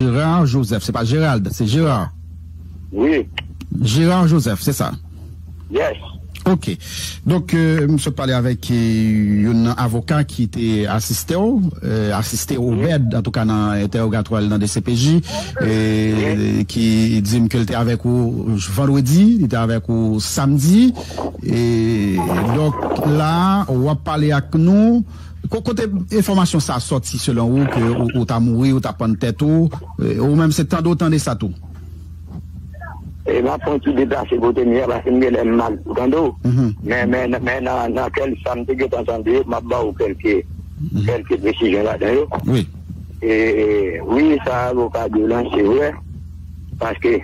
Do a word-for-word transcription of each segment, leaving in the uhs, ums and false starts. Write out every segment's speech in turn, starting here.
Gérard Joseph, se pa Gérald, se Gérard. Wi. Gérard Joseph, se sa. Yes. Ok. Donk, euh, m sot pale avèk euh, youn nan avoka ki te asiste w, euh, asiste Obed, antouka nan entèwogatwa l nan D C P J, euh, ki di m ke l te avèk ou vandredi, li te avèk ou samdi. E donk, la, w ap pale ak nou. Kote enfòmasyon sa sòti selon ou ke ou, ou ta mouri, ou ta pann tèt ou, ou menm se tande w tande sa tou? E m ap pran ti deplase kote m ye a paske m genlè m mal pou tande w. Men men men nan nan kèl sa m te gentan tande yo, m ap ba w kèlke kèlke presizyon ladan yo. Wi. E wi, sa avoka di w lan se vre. Paske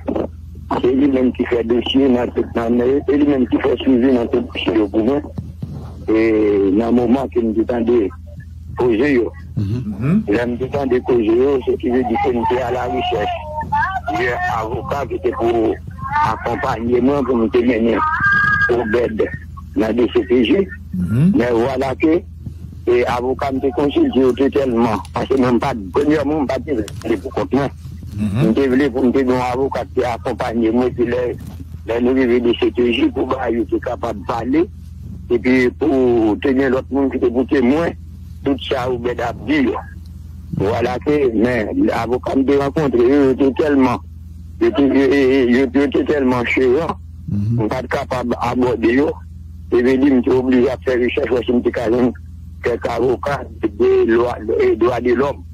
se li menm ki fè dosye nan tout nan e li menm ki fè swivi nan tout dosye yo pou mwen. E nan moman ke m te tande koze yo. Lè m te tande koze yo, se ki vle di ke m te a la rechèch de avoka ki te pou akonpanye mwen pou m te mennen Obed nan D C P J. Men vwala ke e avoka m te konsilte yo te tèlman, paske mwen m pa t premyèman m pa t vle pou kont mwen. M te vle pou m te gen yon avoka ki te akonpanye mwen epi lè lè nou rive D C P J pou bagay yo te kapab pale epi pou te gen lòt moun ki te pou temwen tout sa Obed ap di yo. Vwala ke men avoka m te rankontre yo yo te tèlman yo te yo te tèlman cheran m pa t kapab abòde yo. Se vle di m te oblije ap fè rechèch wè si m te ka jwenn kèk avoka de lwa e dwa de lòm.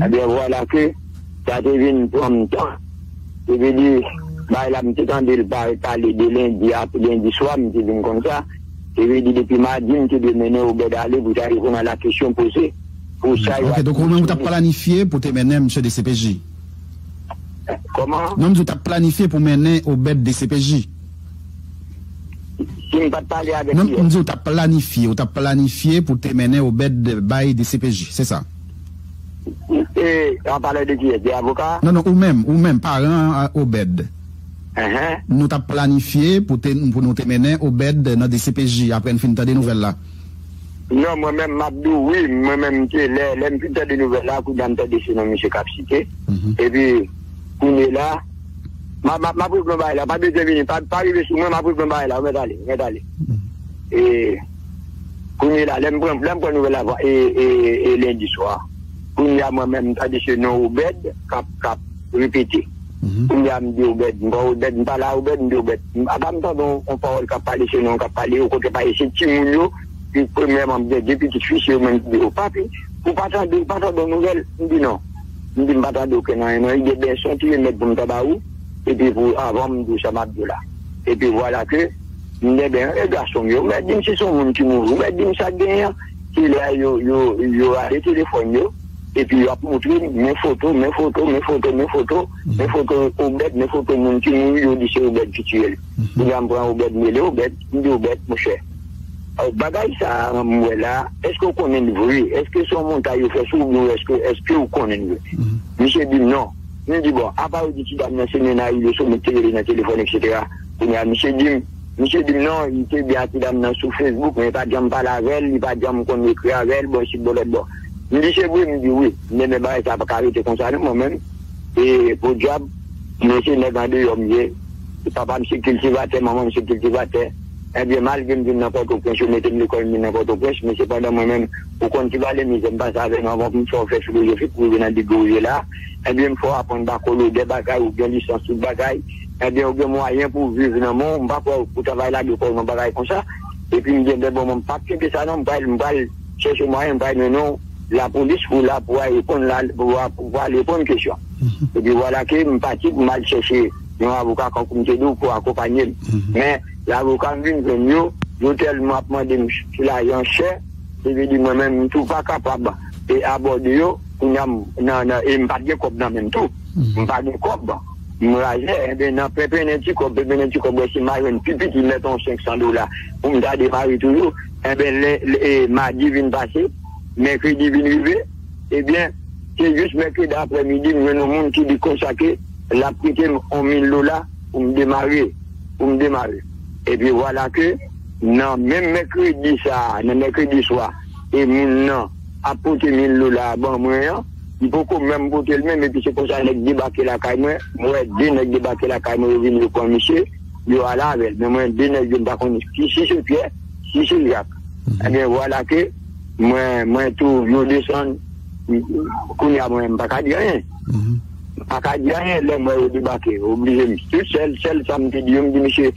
Ebyen vwala ke sa te vin pran m tan. Se vle di bagay la m te tande l pale de lendi ap lendi swa m te vin konn sa. Se vle di depi madi m te dwe mennen Obed ale pou ta reponn a la kesyon poze pou sa yo. Ok, donk ou menm ou t ap planifye pou te mennen misye D C P J? Kòman? Non, m di ou t ap planifye pou mennen Obed D C P J. Si m pa t pale avèk li. Non, m di ou t ap planifye, ou t ap planifye pou te mennen Obed bay D C P J, se sa? E, an pale de kiyès? De avoka? Non, non, ou menm, ou menm, paran Obed. Nou t ap planifye pou te, pou nou te mennen Obed nan D C P J apre n fin tande nouvèl la. Non, mwen menm m ap di w wi, mwen menm m te lè lè m fin tande nouvèl la, kounye a m tande se non misye k ap site. Epi kounye la, m ap m ap regle yon bagay la, pa bezwen vini, pa pa rive sou mwen, m ap regle yon bagay la, ou mèt ale, ou mèt ale. E kounye la, lè m pran lè m pran nouvèl la e e e lendi swa, kounye a mwen menm m tande se non Obed k ap k ap repete. Kounye a m di Obed, m pran Obed, m pale a Obed, m di Obed, apa m tande yon pawòl k ap pale se non k ap pale, okontrè pa e se timoun yo, pi premyèman m gen de pitit fi, se yo menm ki di yo papi, ou pa tande, ou pa tande yon nouvèl? M di non. M di m pa tande okenn anyen non, e gen bèson ki remèt pou m ta ba ou, epi pou avan m di w sa m ap di w la. Epi vwala ke m di ebyen e gason m yo, ou mèt di m si se yon moun ki mouri, ou mèt di m sa k genyen an. Se lè yo yo yo rale telefòn yo, epi y ap montre m men foto, men foto, men foto, men foto, men foto Obed, men foto moun ki mouri, yo di se Obed ki tiye l. Kounye a m pran Obed, m rele Obed, m di Obed, monchè, bagay sa a m wè la, èske w konnen l vre? Èske se yon montay yo fè sou ou oubyen èske èske w konnen l vre? Misye di m non. M di bon, apa yo di ti dam nan se nènay li yo sou moun ki te rele nan telefòn, etsetera. Kounye a misye di m, misye di m non, li te byen ak ti dam nan sou Facebook, men li pa t janm pale avè l, li pa t janm konn ekri avè l, bò isit, bò lòt bò. M di se vre, m di wi. M di men bagay sa pa ka rete konsa non, mwen menm. E podyab, mwen se nèg andeyò m ye. Papa m se kiltivatè, manman m se kiltivatè. Ebyen, malgre m vin nan Pòtoprens, yo mete m lekòl, m vin nan Pòtoprens, men sepandan mwen menm, ou konn ki valè mizè m pase avè nou anvan pou m fè w fè filozofi pou rive nan degre w ye la. Ebyen, m fè w aprann bakolodè bagay, ou gen lisans tout bagay. Ebyen, ou gen mwayen pou w viv nan men w, m pa kwè w pou ta va lage kò w nan bagay konsa. Epi m gen de bon, m p ap kenbe sa non, m pral, m pral chèche mwayen, m pral mennen w lapolis pou la pou al reponn la pou pou al reponn kesyon. Epi vwala ke m pati pou m al chèche yon avoka kankou m te di w pou akonpanye m. Men lavoka m vin jwenn yo, yo tèlman ap mande m ti lajan chè, se vle di mwen menm m tou pa kapab e abòde yo, kounye a m nan nan e m pa t gen kòb nan men m tou. M pa gen kòb. M razè, enben nan penpennen ti kòb, penpennen ti kòb, wè si m pa jwenn pi piti mèt yon senk san dola pou m ta demare toujou. Enben lè lè e madi vin pase, mèkredi vin rive, ebyen, se jis mèkredi aprèmidi m jwenn yon moun ki di konsa ke l ap prete m yon mil dola pou m demare, pou m demare. Epi vwala ke nan menm mèkredi sa a, nan mèkredi swa, e moun nan ap pote mil dola a ban mwen an, M poko menm pote l menm, epi se konsa nèg debake lakay mwen. Mwen wè de nèg debake lakay mwen, yo vin, yo pran misye, yo ale avè l. Men mwen, de nèg yo, m pa konn si, si se Pyè, si se Jak. Ebyen, vwala ke mwen, mwen tou, yo desann, kounye a mwen, m pa ka di anyen. M pa ka di anyen lè m wè yo debake. Oblije m tout sèl, sèl sa m te di yo, m di, "Misye,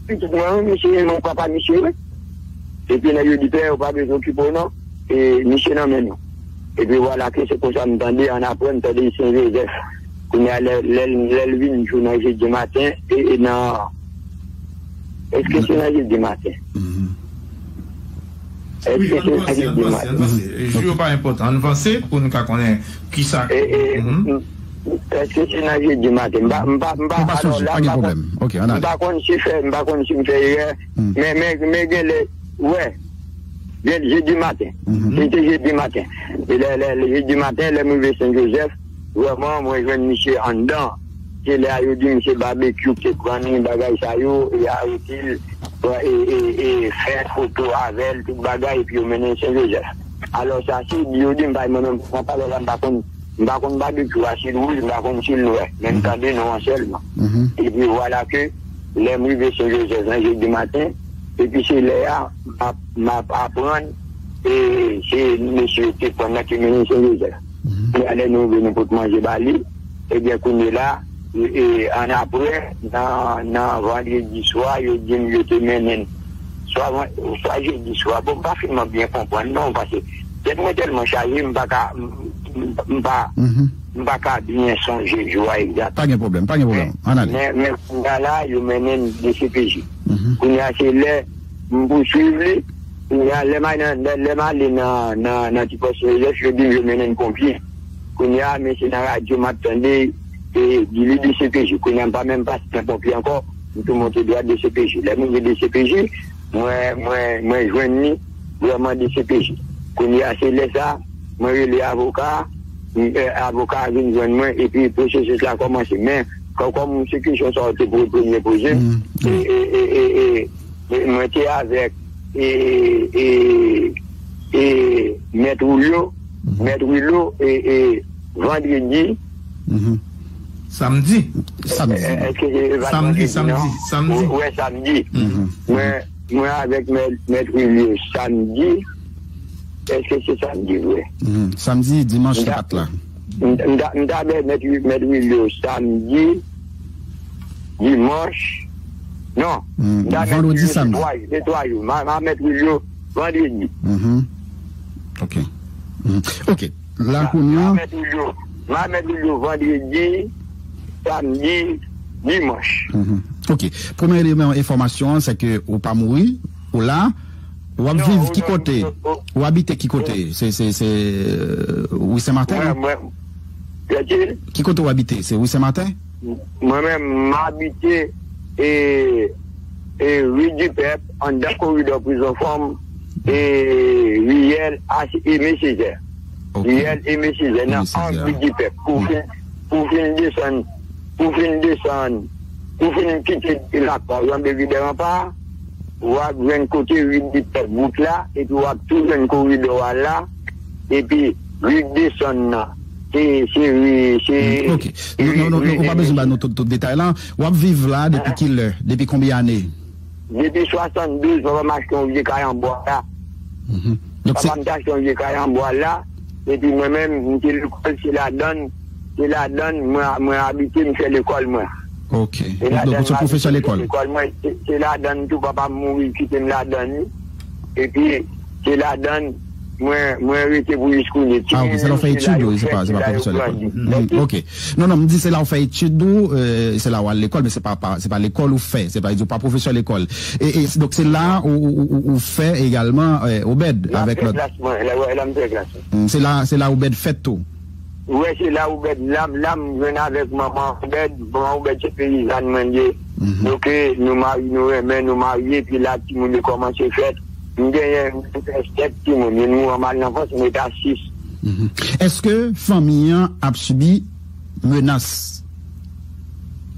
pitit mwen, wi, misye, mwen papa misye, wi." Epi nèg yo di, "Pè, ou pa bezwen okipe w non. E misye nan men nou." Epi vwala ke se konsa m tande, annapre m tande Sen Jozèf. Kounye a, lè, lè, lè l vin jou nan jedi maten, e, e nan, èske se nan jedi maten? Èske se nan jedi maten? Jou yo pa enpòtan. Ann vanse pou nou ka konnen kisa. E, e, èske se nan jedi maten? M pa, m pa, m pa, alò la, m pa konn, m pa konn si fè, m pa konn si m fè erè, men, men, men genlè, wè, jedi maten. Se te jedi maten. E lè, lè, lè jedi maten, lè m rive Sen Jozèf, vrèman, mwen jwenn misye anndan. Se lè a yo di m se Babekyou ki te pran li, bagay sa yo, e arete l, e, e, e fè foto avè l, tout bagay, epi yo mennen l Sen Jozèf. Alò, sa se di yo di m, bay mwen menm, pran pale la, m pa konn, m pa konn Babekyou a, si l wouj, m pa konn si l nwè, men m tande non an sèlman. Epi vwala ke lè m rive Sen Jozèf nan jedi maten, epi se lè a, m ap, m ap aprann, e se mesye yo te pran nan ki mennen Sen Jozèf. Kounye a lè nou rive, nou pot manje ba li, ebyen, kounye la, e, e, annapre, nan, nan vandredi swa, yo di m yo te mennen l. Swa van-, swa jedi swa. Bon, m pa finman byen konprann, non, paske tèt mwen tèlman chaje, m pa ka, m, m, m pa, m pa ka byen sonje jou a egzat. Pa gen pwoblèm, pa gen pwoblèm. Ann ale. Men, men, men kounye a la, yo mennen m D C P J. Kounye a, se lè m pouswiv li. Kounye a, lè m al nan, lè, lè m ale nan, nan, nan ti pòs Jozèf, yo di m yo mennen m Ponpye. Kounye a, men se nan radyo m ap tande, e, di li D C P J. Kounye a, m pa menm pase nan Ponpye ankò, m tou monte dwat D C P J. Lè m rive D C P J, mwen, mwen, mwen jwenn li vrèman D C P J. Kounye a, se lè sa, mwen rele avoka, m, e, avoka a vin jwenn mwen, epi pwosesis la kòmanse. Men, kò-, kòm se kesyon sa w te po-, premye poze m, e, e, e, e, e, e mwen te avèk, e, e, e, Mèt Willo, Mèt Willo, e, e, vandredi. Samdi. Samdi. E, èske se pa samdi, vandredi, samdi, non? Samdi. Wè, samdi. Mwen, mwen avèk Mèt, Mèt Willo samdi. Èske se samdi vre? Samdi, dimanch, se pa t la. M ta, m ta, m ta bè Mèt Wi-, Mèt Willo samdi, dimanch. Non, m ta Mèt Willo, se twa jou, se twa jou. M a, m a Mèt Willo vandredi. Ok. Ok. La kounye a. M a Mèt Willo, m a Mèt Willo vandredi, samdi, dimanch. Ok. Premye eleman enfòmasyon an, se ke ou pa mouri, ou la, w ap viv ki kote? W abite ki kote? Se, se, se, euh, Wi Sen Maten, non? Ki kote w abite? Se Wi Sen Maten? Mwen menm, m abite, e, e, Ri Dipèp, anndan koridò Prizon Fanm, e, riyèl Aimé Césaire. Riyèl Aimé Césaire, nan ang Ri Dipèp. Pou fin, pou fin desann, pou fin desann, pou fin kite lakòz ann, Ri dè Ranpa, w ap jwenn kote Ri Dipèp bout la, epi w ap tou jwenn koridò a la, epi ri k desann nan, se, se ri, se... Ok. Non, non, non, non, ou pa bezwen ba nou tout, tout detay la. W ap viv la depi ki lè? Depi konbyen ane? Depi swasanndouz, papa m achte yon vye kay an bwa la. Papa m te achte yon vye kay an bwa la. Epi mwen menm, m te lekòl, se ladann, se ladann mwen, mwen abite, m fè lekòl mwen. Ok. Donk, donk, ou se pwofesè lekòl? Lekòl mwen, se, se ladann tou, papa m mouri, kite m ladann li. Epi, se ladann mwen, mwen rete pou jis kounye. Ah, ok, se la w fè etid ou, se pa, se pa pwofesè lekòl. Ok. Non, non, m di se la w fè etid ou, euh, se la w al lekòl, men se pa, pa, se pa lekòl ou fè, se pa, ou pa pwofesè lekòl. E, e, donk, se la ou, ou, ou, ou fè egalman, euh, Obèd avèk lòt. La m fè klas mwen, la, wè, la m fè klas mwen. Se la, se la Obèd fèt tou. Wè, se la Obèd, la, la m jwenn avèk manman Obèd, manman Obèd se peyizàn mwen ye. Donk, nou mari, nou renmen, nou marye, epi la, timoun yo kòmanse fèt. M genyen, m gen sèt timoun, youn mouri an malenfans, m rete a sis. Èske fanmi an ap sibi menas?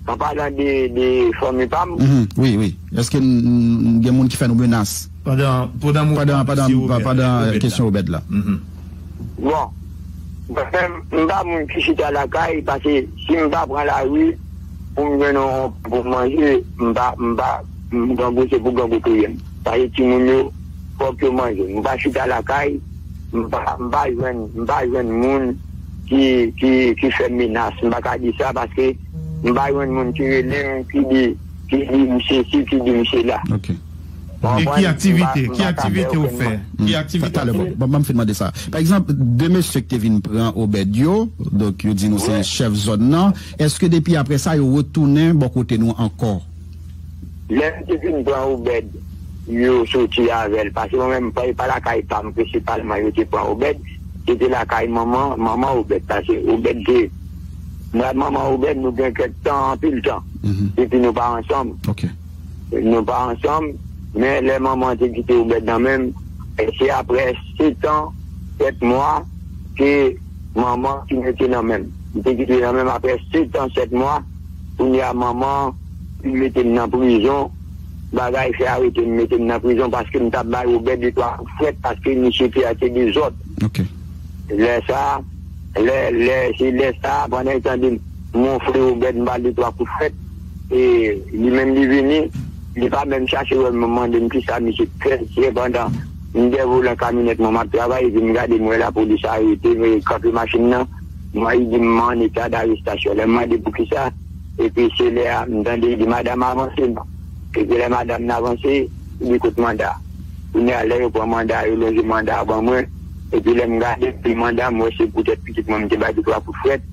An palan de, de fanmi pa m? Wi, wi. Èske n, n, gen moun ki fè nou menas? Pandan, pandan, pandan kesyon Obèd la. Bon. Mwen menm, m pa moun ki chita lakay, paske si m pa pran lari pou m jwenn yon, pou m manje, m pa, m pa, m grangou, se pou grangou touye m. Paske timoun yo, fòk yo manje. M pa chita lakay, m pa, m pa jwenn, m pa jwenn moun ki, ki, ki fè m menas. M pa ka di sa paske m pa jwenn moun ki rele m, ki di, ki di m sesi, ki di m sela. Ok. E ki aktivite, ki aktivite ou fè? Ki aktivite? Talè, bon, ban m fin mande sa. Pa egzanp, de mesye ki te vin pran Obed yo, donk yo di nou se chèf zòn nan, èske depi apre sa yo retounen bò kote nou ankò? Lè m te fin pran Obed, yo soti avè l, paske mwen menm, pa, pa lakay pa m prensipalman yo te pran Obed, se te lakay manman, manman Obed, paske Obed te, mwen ak manman Obed, nou gen kèk tan, anpil tan, depi nou pa ansanm. Ok. Nou pa ansanm, men lè manman te kite Obed nan men m, e se apre sèt an, sèt mwa, ke manman ki mete nan men m. Li te kite nan men m apre sèt an, sèt mwa, kounye a manman, li mete m nan prizon, bagay fè arete m, mete m nan prizon paske m t ap bay Obed de twa kout frèt paske misye te ate dezòd. Ok. Lè sa, lè, lè, se lè sa, pandan l tande m wonfle Obed, m ba l de twa kout frèt, e li menm li vini, li pa menm chache wè m, mande m kisa misye t fè, se pandan m dèyè volan kamyonèt mwen m ap travay, epi m gade m wè lapolis arete m, e kanpe machin nan, m wè li di m an eta darestasyon. Lè m mande poukisa, epi se lè a m tande li di madanm avanse non. Epi lè madanm nan avanse, li di kot manda. Kounye a lè yo pran manda, yo lonje manda a ban mwen. Epi lè m gade pri manda, m wè se poutèt pitit mwen m te bay de twa kout frèt.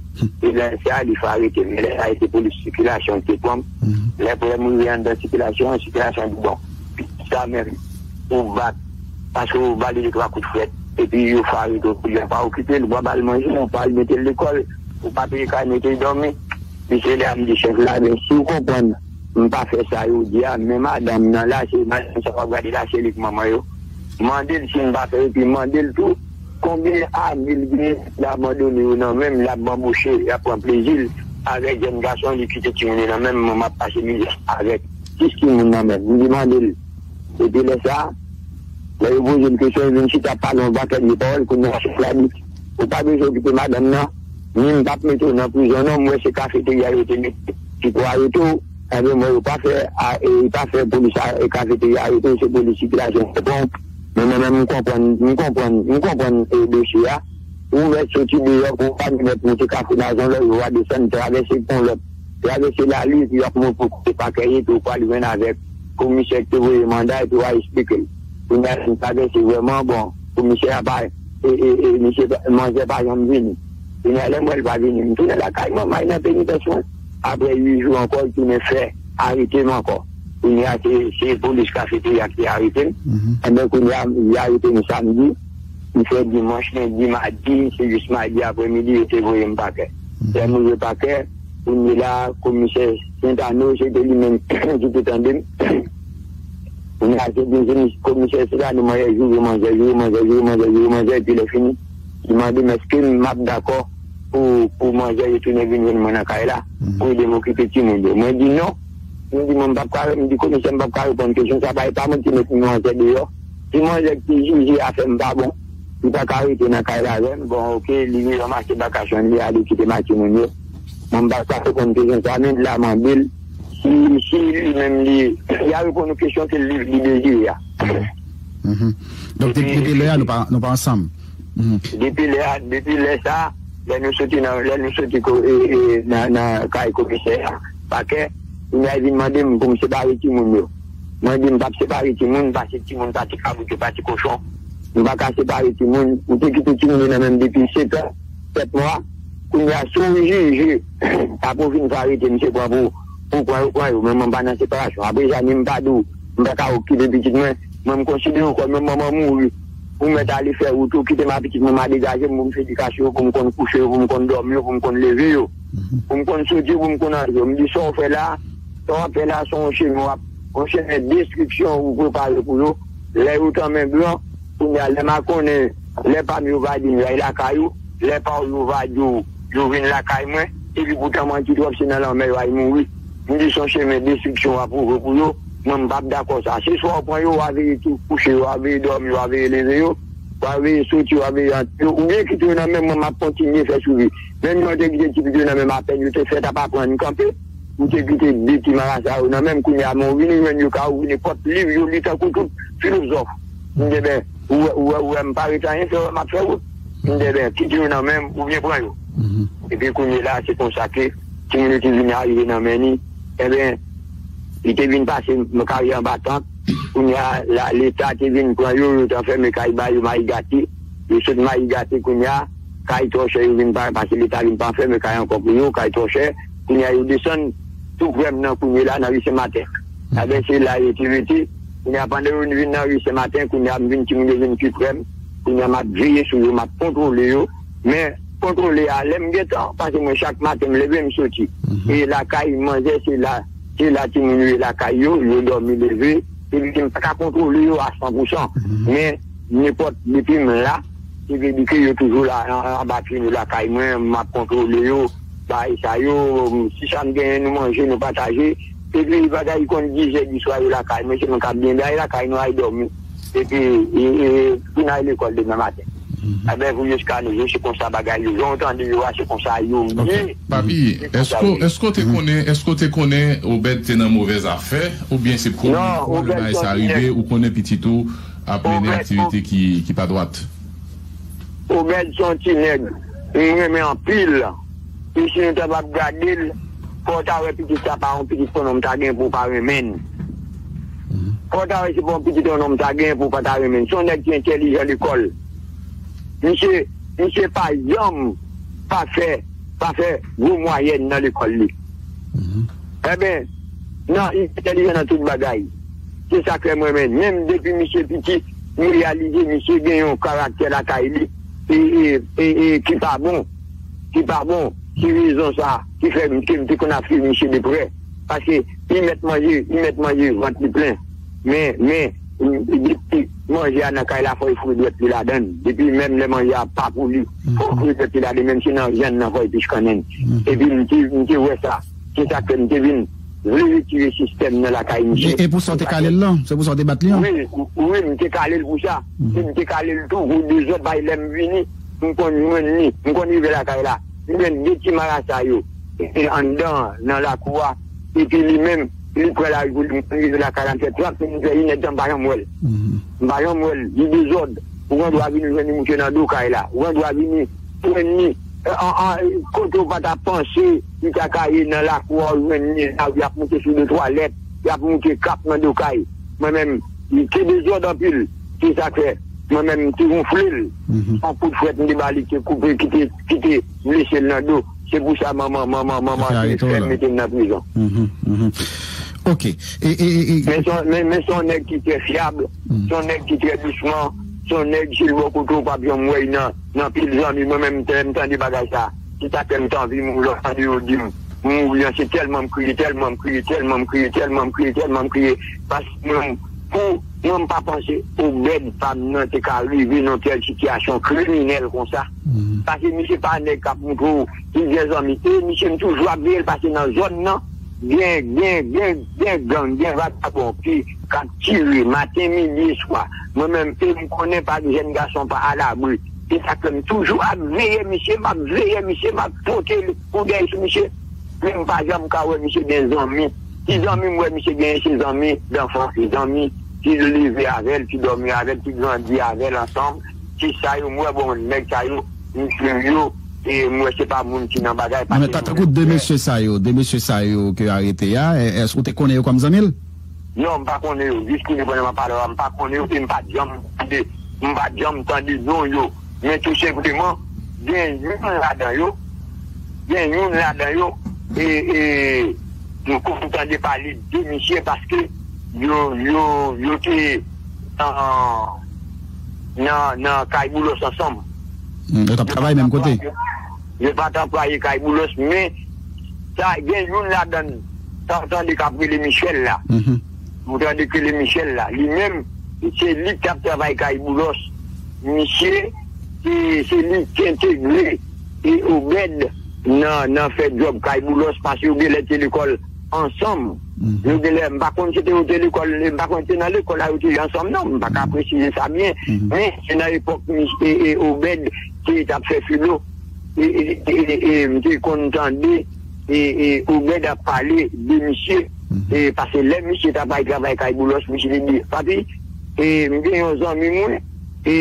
E lè sa, li fè arete m. Men lè sa, se polis sikilasyon ki te pran m. Lè pou lè m rive anndan sikilasyon an, sikilasyon di bon, pitit sa menm, ou bat, paske ou ba li de twa kout frèt. Epi yo fè arete w, pou yo pa okipe l, ou pa ba l manje, ou pa al mete l lekòl, ou pa peye kay mete l dòmi. Epi se lè a m di chèf la, men si w konprann, m pa fè sa yo di a, men madanm nan la, se madanm sa w ap gade la, se li k manman yo. Mande l si m pa fè, epi mande l tou, konbyen ane l genyen, l abandone yo nan men m, l ap banboche, l ap pran plezi l avèk jèn gason, li kite timoun yo nan men m, mwen m ap pase mizè avèk sis timoun nan men m. M di mande l. Epi lè sa, lè yo poze m kesyon, yo vin chita pale yon pakèt de pawòl, kounye a chèf la di, ou pa bezwen okipe madanm nan, ni m p ap mete w nan prizon non, m wè se kafeterya yo te mete ki pou arete w, enben m wè yo pa fè, a, e, pa fè polis a, e, kafeterya arete w, se polis sikilasyon k pran w. Men mwen menm m konprann, m konprann, m konprann, e, dosye a. Ou mèt soti deyò pou w pa mèt monte Kafou Nazon lè yo a desann travèse pon lòt, travèse lari epi w ap monte kote pakè ye epi w pral jwenn avèk komisè ki te voye manda epi w a esplike l. Kounye a lè m travèse vrèman bon komisè a pa e e e misye pa- manzè pa janm vini. Kounye a lè m wè l pa vini m tounen lakay mwen m al nan penitans mwen. Apre uit jou ankò l tounen fè arete m ankò. Kounye a se se polis kafeterya ki te arete m. Enben kounye a li arete m samdi. M fè dimanch, lendi, madi, se jis madi apremidi yo te voye m pakè. Lè m rive pakè, kounye la, komisè Sentano, se te li menm ki te tande m. Kounye a, se te komisè Sentano, mwen joure manzè, joure manzè, joure manzè, joure manzè, epi lè fini, li mande m èske m ap dakò pou, pou manzè yo tounen vin jwenn mwen nan kay la, pou ede m okipe timoun yo. Mwen di non. M di mwen m p ap ka, m di komisè m p ap ka reponn kesyon sa, pa e pa mwen ki met manzè deyò. Si manzè ki jije afè m pa bon, li pa ka rete nan kay la avè m. Bon, oke, li vin ranmase bagaj li ale kite m ak timoun yo. Mwen m pa ka reponn kesyon sa, men la mande l si, si li menm li, li a reponn ou kesyon ke li, li dezire a. Donk depi, depi lè a nou pa, nou pa ansanm. Depi lè a, depi lè sa, lè nou soti nan, lè nou soti ko- e, e, nan, nan kay komisè a, pakè, li vin mande m pou m separe timoun yo. Mwen di m p ap separe timoun, paske timoun pa ti kabrit, yo pa ti kochon. M pa ka separe timoun. Ou te kite timoun yo nan men m depi sèt an, sèt mwa. Kounye a, si w jije, apre w fin fè arete, misye pran pou, pou pran yo, pran yo. Men mwen pa nan separasyon. Apre sa, ni m pa di w, m pa ka okipe pitit mwen. Mwen, m konsidere w kòm yon manman mouri. Ou mèt ale fè wout ou, kite m a pitit mwen, m a degaje m pou m fè edikasyon yo, pou m konn kouche yo, pou m konn dòmi yo, pou m konn leve yo. Pou m konn soti, pou m konn antre yo. M di sa w fè la, sa w ap fè la, se yon chemen w ap, yon chemen destriksyon ou prepare pou yo. Lè yo tanmen gran, kounye a, lè m a konnen, lè pa m yo va di m y al lakay ou, lè pa w yo va di w yo vin lakay mwen, epi poutan manti twòp se nan lanmè yo al mouri. M di se yon chemen destriksyon w ap ouvri pou yo, mwen m p ap dakò sa. Se swa w pran yo, w a veye tou kouche yo, w a veye dòmi yo, w a veye leve yo, w a veye soti, w a veye antre yo, oubyen kite yo nan men mwen, m ap kontinye fè swivi. Menm jan w te kite ti pitit yo nan men m, apèn yo te fèt ap aprann kanpe, ou te kite de ti marasa yo nan men m, kounye a, men w vini jwenn yo ka ouvri nenpòt liv, yo li tankou tout filozòf. M di, ben, ou wè, ou wè, ou wè, m pa rete anyen fè, m ap fè wout. M di, ben, kite yo nan men m, oubyen pran yo. Epi kounye la, se konsa ke timoun yo te vin arive nan men ni. Enben, li te vin pase m karyè anba tant. Kounye a, la, Leta te vin pran yo, yo te anfèmen kay ba yo, Mayi Gate. Yo sot Mayi Gate kounye a, kay twò chè, yo vin pa, paske Leta vin pa anfèmen kay ankò pou yo, kay twò chè. Kounye a, yo desann tou prè m nan kounye la, nan ri Sen Maten. Enben, se la yo te rete. Kounye a, pandan yo vin nan ri Sen Maten, kounye a, m vin, timoun yo vin pi prè m. Kounye a, m ap veye sou yo, m ap kontwole yo. Men, kontwole a, lè m gentan, paske mwen, chak maten, m leve, m soti. E lakay manzè, se la, se la timoun yo ye lakay yo, yo dòmi leve. Se vre ke m pa ka kontwole yo a san pou san. Men, nenpòt, depi m la, se vre ke yo toujou la, an, an, anba pye nou lakay mwen, m ap kontwole yo, bagay sa yo, si sa m genyen, nou manje, nou pataje. Epi bagay konn diz è di swa yo lakay mwen, se mwen k ap byen bay lakay nou al dòmi. Epi, e, e, pou n al lekòl demen maten. Enben, pou jiska nou jou, se konsa bagay yo. Jan w tande yo a, se konsa yo ye. Papi, èske, èske w te konnen, èske w te konnen Obed te nan movèz afè, oubyen se premye fwa lè bagay sa rive, ou konnen pitit ou ap mennen aktivite ki, ki pa dwat? Obed se yon ti nèg, m renmen anpil. E si nou ta p ap gade l, fò w ta wè pitit sa pa yon pitit konnen m ta gen pou w pa renmen l. Fò w ta wè se pa yon pitit konnen m ta gen pou w pa ta renmen l. Se yon nèg ki entèlijan lekòl. Misye, misye pa janm pa fè, pa fè gwo mwayèn nan lekòl li. Enben, nan, li entèlijan nan tout bagay. Se sa k fè mwen menm, menm depi misye piti, m reyalize misye gen yon karaktè lakay li e, e, e, e ki pa bon, ki pa bon. Se rezon sa ki fè m, ke m te konn ap swiv misye de prè. Paske li mèt manje, li mèt manje vant li plen. Men, men, depi manje a nan kay la, fò l foure dwèt li ladan l. Depi menm lè manje a pa pou li, fò l foure dwèt li ladan l. Menm si nan vyann nan, fò l pich kannen. Epi m te, m te wè sa. Se sa k fè m te vin vle retire sistèm nan lakay misye. E, e pou sa w te kale l lan? Se pou sa w te bat li an? Wi, wi, m te kale l pou sa. E m te kale l tou pou dezòd, bay lè m vini, m konn jwenn li, m konn rive lakay la. M jwenn de ti marasa yo. E anndan, nan lakou a. Epi li menm, li pran lari pou li, m rive lakay la, m fè trant minit, fè inèdtan, m pa janm wè l. M pa janm wè l, li dezòd. Ou gen dwa vini jwenn li mouche nan do kay la. Ou gen dwa vini jwenn li, e, an, an, kote w pa ta panse li ta ka ye nan lakou a, ou jwenn li la, y ap moute sou de twalèt, y ap moute kap nan do kay. Mwen menm, li te dezòd anpil. Se sa k fè, mwen menm, m te wonfle l. Yon kout frèt m te ba li, te koupe, ki te, ki te blese l nan do. Se pou sa manman, manman, manman te fè mete m nan prizon. Ok. E, e, e, e. Men se yon, men, men se yon nèg ki trè fyab, se yon nèg ki trè dousman, se yon nèg si l bò kote w p ap janm wè l nan, nan pil zanmi. Mwen menm, m te, m tande bagay sa. Se sa k fè m t anvi mouri lè w tande yo di m mouri an, se tèlman m kriye, tèlman m kriye, tèlman m kriye, tèlman m kriye, tèlman m kriye. Paske mwen, pou mwen, m pa panse Obed pa m nan te ka rive nan tèl sitiyasyon kriminèl konsa. Paske misye pa nèg k ap montre w plizyè zanmi. E misye, m toujou ap veye l, paske nan zòn nan, gen, gen, gen, gen gang, gen vagabon ki, k ap tire maten, midi e swa. Mwen menm, e m konnen pa jèn gason pa alabri. Se sa k fè m toujou ap veye misye, m ap veye misye, m ap pote l kou dèyè sou misye. Men m pa janm ka wè misye gen zanmi. Ti zanmi m wè misye genyen, se zanmi danfans, se zanmi ki leve avè l, ki dòmi avè l, ki grandi avè l ansanm. Se sa yo m wè, bon, nèg sa yo, m swiv yo, e m wè se pa moun ki nan bagay. Non, men ta, tankou de mesye sa yo, de mesye sa yo ke arete a, e, èske w te konnen yo kòm zanmi l? Non, m pa konnen yo. Jis kounye a, pandan m ap pale w la, m pa konnen yo, e m pa t janm tande, m pa t janm tande non yo. Men tou senpleman, gen youn ladan yo, gen youn ladan yo, e, e, nou konn tande pale de misye paske yo, yo, yo te nan, nan, nan kay Boulos ansanm. Hmm, yo t ap travay menm kote? Yo pa t anplwaye kay Boulos, men sa, gen youn ladan, sa w tande k ap rele Michel la. Ou tande k rele Michel la. Li menm, se li k t ap travay kay Boulos. Misye, se, se li ki entegre e Obed nan, nan fè djòb kay Boulos, paske yo genlè te lekòl ansanm. Yo genlè, m pa konn si te yo te lekòl, m pa konn si te nan lekòl la yo te ye ansanm non, m pa ka presize sa byen. Men se nan epòk e, e, Obed ki t ap fè filo, e, e, e, e, m te konn tande e, e, Obed ap pale de misye. E, paske lè misye t ap al travay kay Boulos, misye te di, "Papi, e, m gen yon zanmi mwen e,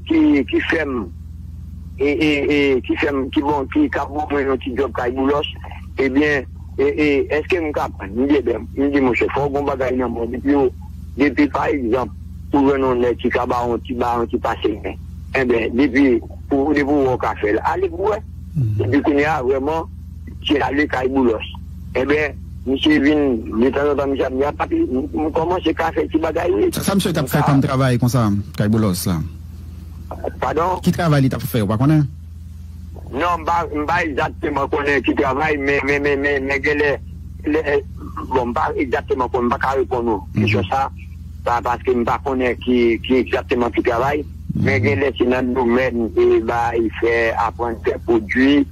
ki, ki fè m, e, e, e, ki fè m, ki bon, ki ka ban mwen yon ti djòb kay Boulos. Ebyen, e, e, èske m ka pran?" M di, "Ebyen," m di, "monchè, fò w gen yon bagay nan men w. Depi w, depi, pa egzanp, ou jwenn yon nèg ki ka ba w yon ti, ba w yon ti pase men. Enben, depi, ou, depi w wè w ka fè l, ale pou w wè." Epi kounye a, vrèman, misye ale kay Boulos. Enben, misye vin, detanzantan, misye ap di, "A, papi, m, m kòmanse ka fè ti bagay, wi." Sa, sa misye t ap fè kòm travay konsa, kay Boulos la? Padon? Ki travay li t ap fè, ou pa konnen? Non, m pa, m pa egzakteman konnen ki travay, men, men, men, men, men genlè, lè, bon, m pa egzakteman konnen, m pa ka reponn ou kesyon sa, pa, paske m pa konnen ki, ki egzakteman ki travay, men genlè se nan domèn, e, bay fè, aprann fè pwodui,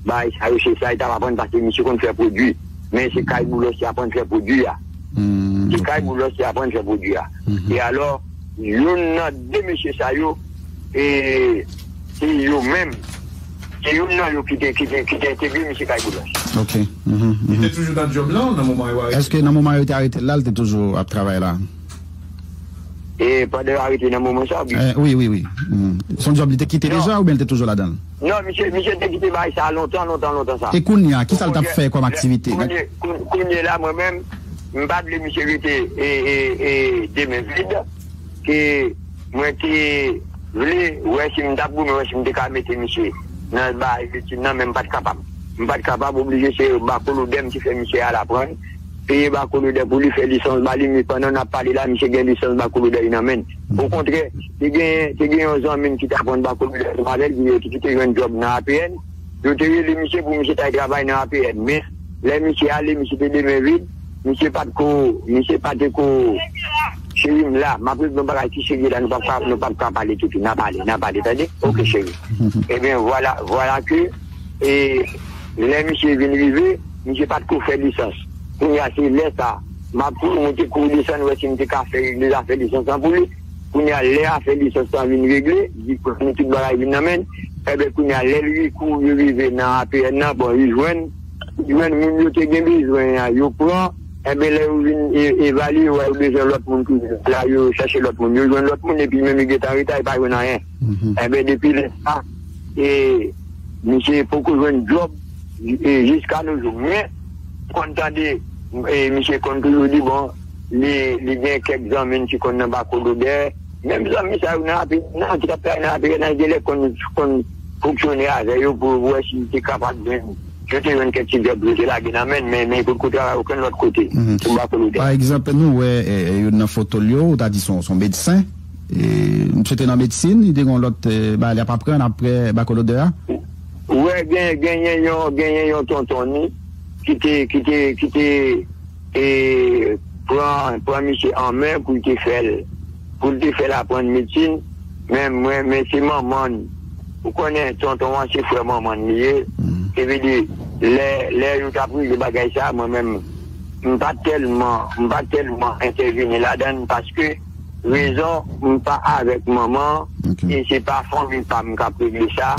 bay sa yo, se sa li t ap aprann, paske misye konn fè pwodui. Men se kay Boulos li aprann fè pwodui a. Se kay Boulos li aprann fè pwodui a. E alò, youn nan de mesye sa yo, e, se yo menm. Se youn nan yo ki te, ki te, ki te entegre misye kay Boulos. Ok. Li te toujou nan djòb lan nan moman yo arete? Èske nan moman yo te arete l la, li te toujou ap travay la? E pandan yo arete nan moman sa, wi. Eh, wi, wi, wi. Se yon djòb li te kite deja oubyen li te toujou ladan l? Non, misye, misye te kite bagay sa lontan, lontan, lontan sa. E kounye a, kisa l t ap fè kòm aktivite? Kounye, kounye, kounye la, mwen menm, m pa t vle misye rete e, e, e, de men vid, ke mwen te vle wè si m t ap goumen, wè si m te ka mete misye nan bagay etid nan, men m pa t kapab. M pa t kapab, oblije se Bakolodè m ki fè misye al aprann. Peye Bakolodè pou li fè lisans ba li, men pandan n ap pale la, misye gen lisans Bakolodè li nan men l. Okontrè, te gen, te gen yon zanmi m ki t aprann Bakolodè ansanm avè l, ki, ki te jwenn djòb nan A P N. Yo te rele misye pou misye t al travay nan A P N. Men, lè misye ale, misye te de men vid. Misye pa t ko, misye pa te ko, cheri m la, m ap regle yon bagay ki serye la, nou p ap ka, nou p ap ka pale toutou, n a pale, n a pale, tande? Ok, cheri. Ebyen, vwala, vwala ke, e, lè misye vin rive, misye pa t ko fè lisans. Kounye a, se lè sa, m ap tou, mwen te kouri desann, wè si m te ka fè regle zafè lisans lan pou li. Kounye a, lè afè lisans lan vin regle, li pran tout bagay vin nan men l. Enben, kounye a, lè l ri-, kouri yo rive nan A P N nan, bon, li jwenn, li jwenn moun yo te gen bezwen an, yo pran. Enben, lè yo vin e-, evalye, yo wè yo bezwen lòt moun toujou. La, yo chèche lòt moun. Yo jwenn lòt moun, epi menm li gentan reta, li pa jwenn anyen. Enben, depi lè sa, e, misye poko jwenn djòb, e, jiska no jou. Men, konn tande, e, misye konn toujou di, bon, li, li gen kèk zanmi l ki konn nan Bakolodè. Menm zanmi sa yo nan A P N nan, ki t ap travay nan A P N nan, genlè konn, konn fonksyone avè yo pou wè si li te kapab jwenn, yo te jwenn kèk ti djòb yo te lage nan men l, men, men potko travay okenn lòt kote, sou Bakolodè. Pa egzanp, nou wè, e, e, youn nan foto l yo, ou ta di se yon, se yon medsen. E, misye te nan medsin, li te gen yon lòt, e, bagay li ap aprann apre Bakolodè a? Wè, gen, genyen yon, genyen yon tonton ni ki te, ki te, ki te, e, pran, pran misye an men pou l te fè l, pou l te fè l aprann medsin. Men mwen, men se manman l. Ou konnen, tonton an se frè manman l li ye. Se vle di, lè, lè yo t ap regle bagay sa, mwen menm, m pa tèlman, m pa tèlman entèvini ladan l paske rezon, m pa avèk manman an, e se pa fanmi pa m k ap regle sa.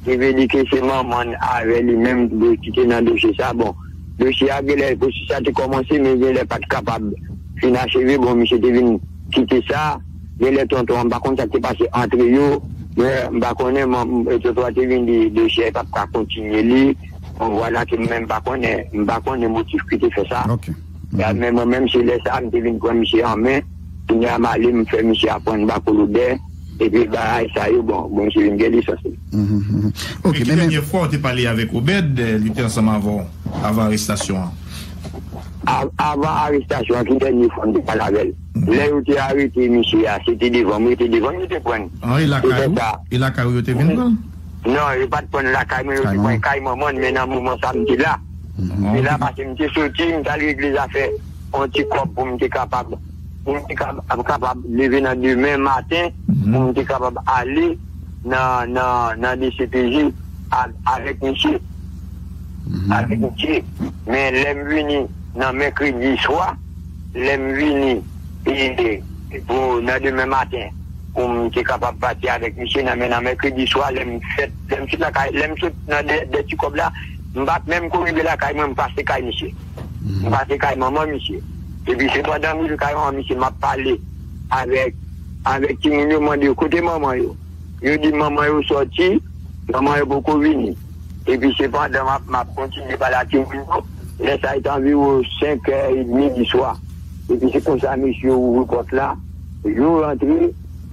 Se vle di ke se manman l avè li menm ki te nan dosye sa. Bon, dosye a genlè, pwosesis la te kòmanse, men genlè pa t kapab fin acheve. Bon, misye te vin kite sa. Genlè tonton an, m pa konn sa k te pase antre yo. Men, m pa konnen, man, tonton an te vin di dosye a p ap ka kontinye li. Bon, vwala ke m menm m pa konnen, m pa konnen motif ki te fè sa. Ok. Ya, men mwen menm, se lè sa a, m te vin pran misye an men. Kounye a, m ale, m fè misye aprann Bakolodè. Epi bagay sa yo, bon, bon, misye vin gen lisans li. Mhm, mhm. Ok, men, men, men, ki dènye fwa w te pale avèk Obed, eh, li te ansanm avè w, avan arestasyon an? Av-, avan arestasyon an, ki dènye fwa m te pale avè l? Lè yo te arete misye a, se te devan m, yo te devan m, yo te pran l. An, e lakay ou? E lakay ou yo te vin pran l? Non, yo pa t pran l lakay mwen, yo te pran l kay manman l, men nan moman sa a, m te la. M te la paske m te soti, m t al regle zafè yon ti kòb pou m te kapab, pou m te kab-, kapab leve nan demen maten, pou m te kapab ale nan, nan, nan D C P J a-, avèk misye. Avèk misye. Men lè m vini, nan mèkredi swa, lè m vini, e, e, pou nan demen maten, pou m te kapab pati avèk misye nan, men nan mèkredi swa, lè m fèt, lè m sot lakay, lè m sot nan dè, dè ti kòb la, m pa t menm ko rive lakay mwen, m pase kay misye. M pase kay manman misye. Epi se pandan m rive kay manman misye, m ap pale avèk, avèk timoun yo, mande yo kote manman yo. Yo di manman yo sòti, manman yo poko vini. Epi sepandan, m ap, m ap kontinye pale ak timoun yo. Lè sa a, li te anviwon senk è edmi di swa. Epi se konsa, mesye yo ouvri pòt la, yo rantre,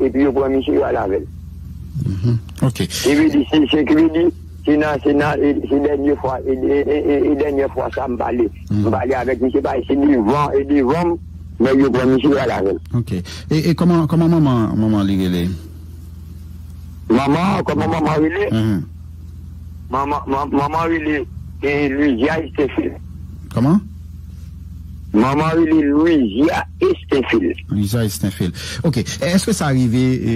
epi yo pran misye, yo al avè l. Ok. Li vle di, se, se ki vle di, se nan, se nan, e, se dènye fwa, e, e, e, e, e dènye fwa sa m pale. M pale avèk misye, paske se devan, e devan m, nèg yo pran misye, yo al avè l. Ok. E, e kòman, kòman manman, manman li rele? Manman, kòman manman rele? Manman, man- manman rele e, Louisia Estenfil. Kòman? Manman rele Louisia Estenfil. Louisia Estenfil. Ok. Èske sa rive, e,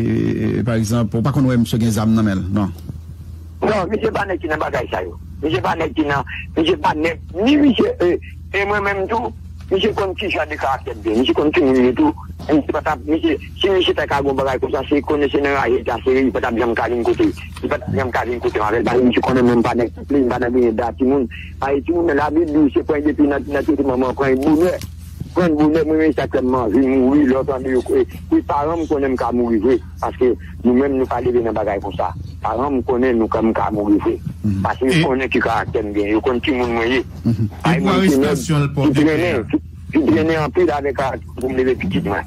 e, pa egzanp, ou pa konn wè misye gen zam nan men l? Non. Non, misye pa nèg ki nan bagay sa yo. Misye pa nèg ki nan, misye pa nèg, ni misye, e, e mwen menm tou, misye konn ki jan de karaktè m gen. Misye konn ki moun m ye tou. Misye pa t ap, misye, si misye ta ka gon bagay konsa, se konnen se nan raje l ta sere, li pa t ap janm ka vin kote. Li pa t ap janm ka vin kote m avè l. Paske misye konnen mwen m pa nèg ki plen, m pa nan genyen da timoun. Paske timoun nan Labib di w se pran depi nan, nan tete manman, pran bonè. Pran bonè, mwen menm sa k fè m anvi mouri, lè w tande yo kwe. Wi, paran m konnen m ka mouri vre. Paske nou menm nou pa leve nan bagay konsa. Paran m konnen nou ka, m ka mouri vre. Paske yo konnen ki karaktè m gen. Yo konn ki moun mwen ye. Ay mwen se nèg ki trennen, ki, ki trennen anpil avèk karaktè pou m leve pitit mwen.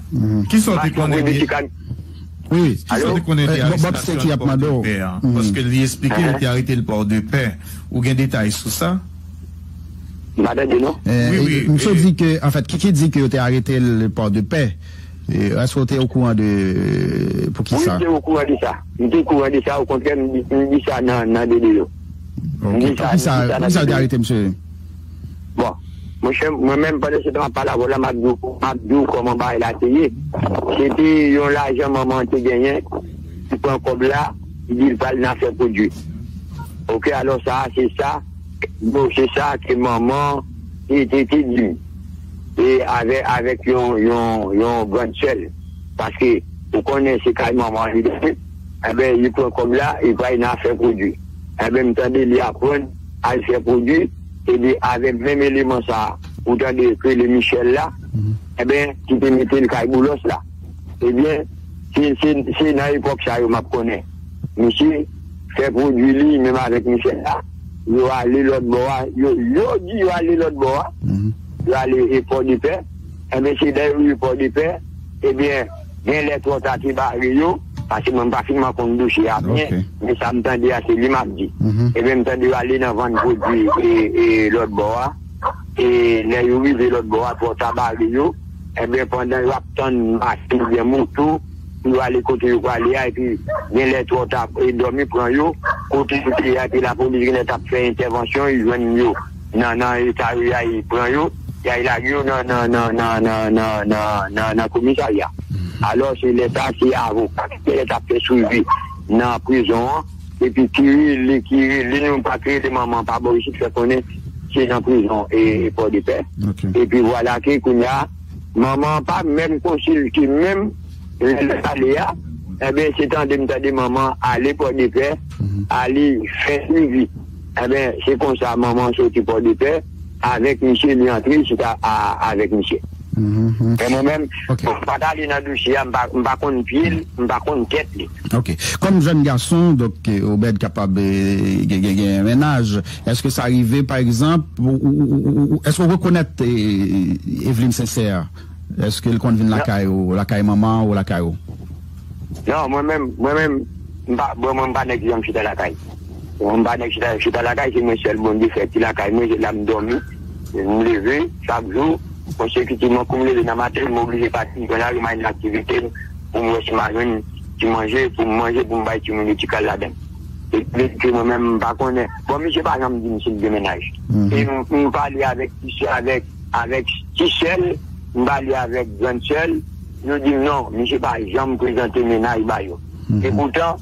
Kisa w te konnen li? Wi, kisa w te konnen de arestasyon l Pòdepè a? Paske li eksplike yo te arete l Pòdepè. Ou gen detay sou sa? M pa tande non. Wi, wi. Misye di ke, anfèt, Kiki di ke yo te arete l Pòdepè. Èske w te okouran de poukisa? Wi, m te okouran de sa. M te okouran de sa, okontrè, m di, m di sa nan, nan videyo. Ok. Poukisa, poukisa yo te arete misye? Bon, monchè, mwen menm, pandan se tan m ap pale avè w la, m ap di w, m ap di w kòman bagay la te ye. Se te yon lajan manman an te genyen, li pran kòb la, li di l pral nan afè pwodui. Ok, alò sa, se sa, bon, se sa ke manman te, te, te di m. E avè, avèk yon, yon, yon grann sè l. Paske, ou konnen se kay manman li dòmi. Enben, li pran kòb la, li pral nan afè pwodui. Enben, m tande li aprann al fè pwodui, epi avèk menm eleman sa a, ou tande yo k rele Michel la, enben, ki te mete l kay Boulos la. Ebyen, se, se, se nan epòk sa yo m ap konnen. Misye fè pwodui li, menm avèk Michel la, yo ale lòt bò a, yo, yo di yo ale lòt bò a, yo ale e Pòdepè, enben, se lè yo rive Pòdepè, ebyen, gen lè twò ta te bare yo, paske mwen m pa finman konn dosye a byen, men sa m tande a se li m ap di. Ebyen, m tande yo ale nan vann pwodui e, e lòt bò a, e lè yo rive lòt bò a, twò ta bare yo, enben, pandan yo ap tann machin oubyen moto, pou yo ale kote yo prale a, epi gen lè twò ta, e dòmi pran yo, kote yo te ye a, epi lapolis gen lè t ap fè entèvansyon, yo jwenn yo nan, nan eta yo ye a, yo pran yo, y al lage yo nan, nan, nan komisarya. Alò, se lè sa, se avoka ki te t ap fè swivi nan prizon an, epi ki rele, ki rele nou, pa ki rele manman pa bò isit, fè konnen se nan prizon e, e Pòdepè. Epi vwala ke kounye a, manman an pa menm konsilte menm, lè l ale a, enben, se tande m tande manman ale Pòdepè, ale fè swivi. Enben, se konsa manman soti Pòdepè, avèk misye, li antre chita a, avèk misye. Men mwen menm, bon, m pa t ale nan dosye a, m pa, m pa konn pye l, m pa konn tèt li. Ok. Kòm jèn gason, donk, Obed kapab gen, gen, gen mennaj, èske sa rive, pa egzanp, ou, ou, ou, ou, ou, èske w rekonèt Eveline Sincère? Èske l konn vin lakay ou, lakay manman ou, lakay ou? Non, mwen menm, mwen menm, m pa, bon, mwen m pa nèg ki janm chita lakay. Mwen m pa nèg chita, chita lakay, se mwen sèl Bondye fè ki lakay mwen, se la m dòmi. M leve chak jou, konsekitivman, kou m leve nan maten, m oblije pati, m pran lari, m al nan aktivite m, pou m wè si m a jwenn ti manje, pou m manje, pou m bay timoun yo ti kal ladan. E vle di ke mwen menm, m pa konnen. Bon, misye pa janm di m si l gen mennaj. E m, m pale avèk ti sè, avèk, avèk ti sè l, m pale avèk grann sè l, yo di m non, misye pa janm prezante mennaj ba yo. E poutan,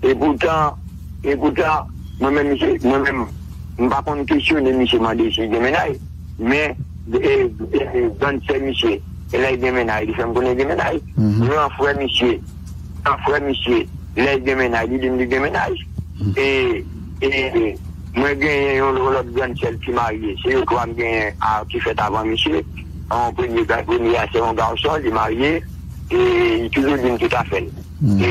e poutan, e poutan, mwen menm, misye, mwen menm, m pa konn kesyone misye mande si l gen mennaj, men e, e, grann sè misye, e lè l gen mennaj, li fè m konnen l gen mennaj. Gran frè misye, gran frè misye, lè l gen mennaj, li di m li gen mennaj. E, e, mwen genyen yon lòt grann sè l ki marye. Se yo twa m genyen a, ki fèt avan misye. Yon premye ga-, premye a se yon gason, li marye. E li toujou di m tout afè l. E,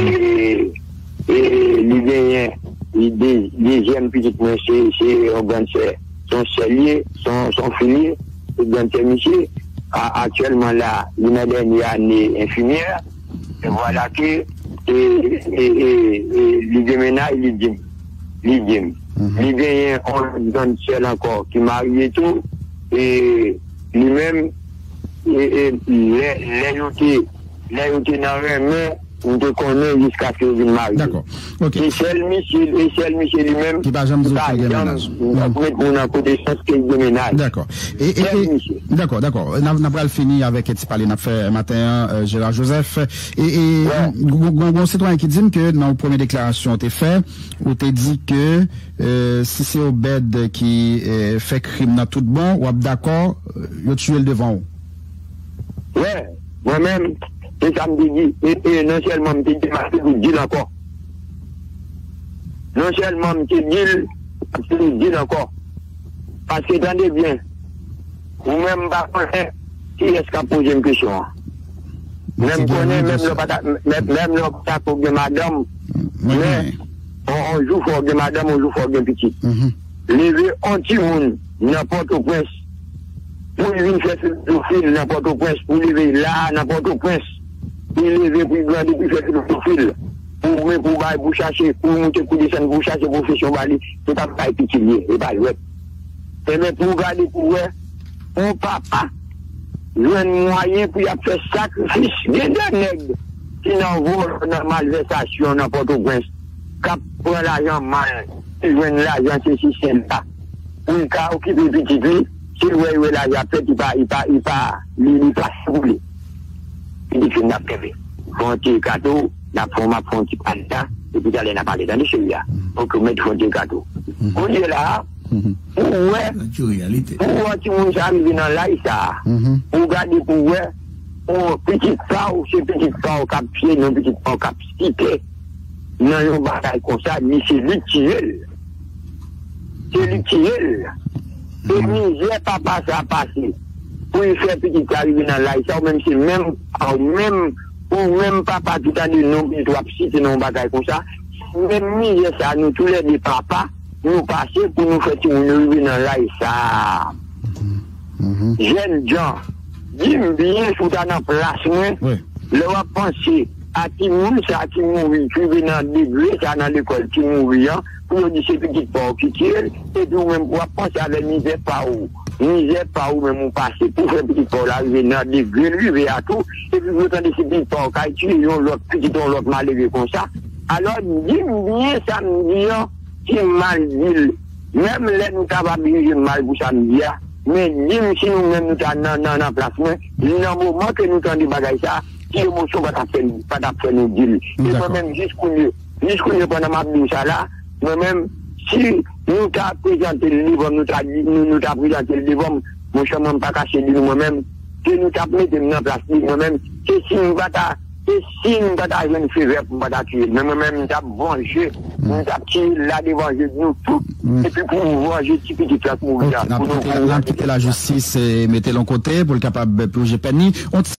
e li genyen, li de-, dezyèm pitit mwen, se, se yon grann sè, se yon sè l ye, se yon, se yon fi l ye, se grann sè misye. A, aktyèlman la, li nan dènye ane enfimyè. E vwala ke, e, e, e, e, li gen mennaj, li di m. Li di m. Li genyen yon lòt grann sè l ankò ki marye tou. E li menm, e, e, lè, lè yo te, lè yo te nan renmen, m te konnen jiskaske yo vin marye. Dakò. Ok. Se sèl misye, e sèl misye li menm ki pa janm di w ke l gen mennaj. Ki pa janm met moun an konesans ke l gen mennaj. Dakò. E, e, sèl e, misye. Dakò, dakò. N ap, n ap pral fini avèk ti pale n ap fè maten an, euh, Gérard Joseph. E, e, gon, gon, gon sitwayen ki di m ke nan yon premye deklarasyon w te fè, ou te di ke, euh, si se Obed ki, euh, fè krim nan tout bon, w ap dakò, euh, yo tiye l devan w. Wè, mwen menm, se sa m te di. E, e non sèlman m te di m ap toujou di l ankò. Non sèlman m te di l, m ap toujou di l ankò. Paske tande byen, ou menm m pa konnen kiyès k ap poze m kesyon an. Men m konnen menm lè w pa ta, menm, menm lè w pa ta ko gen madanm, men yon, yon jou fò w gen madanm, yon jou fò w gen pitit. Leve yon timoun nan Pòtoprens pou l vin fè filozofil nan Pòtoprens, pou l leve la a nan Pòtoprens, pou l leve, pou l grandi, pou l fè filozofil, pou w men, pou w bay, pou w chache, pou w moute, pou w desann, pou w chache pwofesyon ba li, se pa bay pitit li ye, e pa jwèt. Enben, pou w gade pou w wè, yon papa jwenn mwayen pou y ap fè sakrifis. Gen de nèg ki nan vòlò, nan malvèsasyon, nan Pòtoprens, k ap pran lajan mal, ki jwenn lajan sesi sèl la. Pou l ka okipe pitit li, se wè, wè lajan ap fèt, li pa, li pa, li pa, li, li pa sipole. Pitit fi n ap kenbe. Fè yon ti kato, n ap fè, m ap fè yon ti pale la, epi talè n a pale. Tande cheri a. Ok, ou mèt fè yon ti kato. Kounye la, pou wè, pou wè timoun sa rive nan laj sa, pou gade pou wè, pou pitit pa w, se pitit pa w k ap tiye, non pitit pa w k ap site nan yon bagay konsa, ni se li k tiye l. Se li k tiye l. E mizè papa sa pase pou l fè pitit sa rive nan laj sa, ou menm se menm pa w, menm, ou menm papa ki tande non pitit w ap site nan yon bagay konsa, se menm mizè sa nou toulède papa, nou pase pou nou fè timoun yo rive nan laj sa a. Jèn jan, di m byen si w ta nan plas mwen, lè w ap panse a timoun sa ki mouri, ki rive nan degre sa nan lekòl, ki mouri an, pou yo di se pitit pa w ki tiye l, epi ou menm w ap panse avè mizè pa w, mizè pa w menm ou pase pou fè pitit pa w la rive nan degre l rive a tou, epi pou yo tande se pitit pa w k al tiye yon lòt pitit yon lòt malere konsa. Alò, di m byen sa m di an, ki mal di l. Menm lè nou ta va dirije mal pou sa m di a, men di m si nou menm nou ta nan, nan, nan plas mwen, nan moman ke nou tande bagay sa, ki emosyon pa t ap fè, pa t ap fè nou di l. E mwen menm, jis kounye, jis kounye, pandan m ap di w sa la, mwen menm, si nou ta prezante l devan m, nou ta di, nou, nou ta prezante l devan m, monchè, mwen, m pa kache di nou, mwen menm, ke nou t ap mete m nan plas li, mwen menm, se si m pa ta, se si m pa ta jwenn favè pou m pa ta tiye l. Men mwen menm, m t ap vanje, m t ap tiye l la devan je nou tout, epi pou m vanje ti pitit la k mouri a, pou nou vanje. N ap kite lajistis, eh, mete l yon kote pou l kapab plonje pèn li. On ti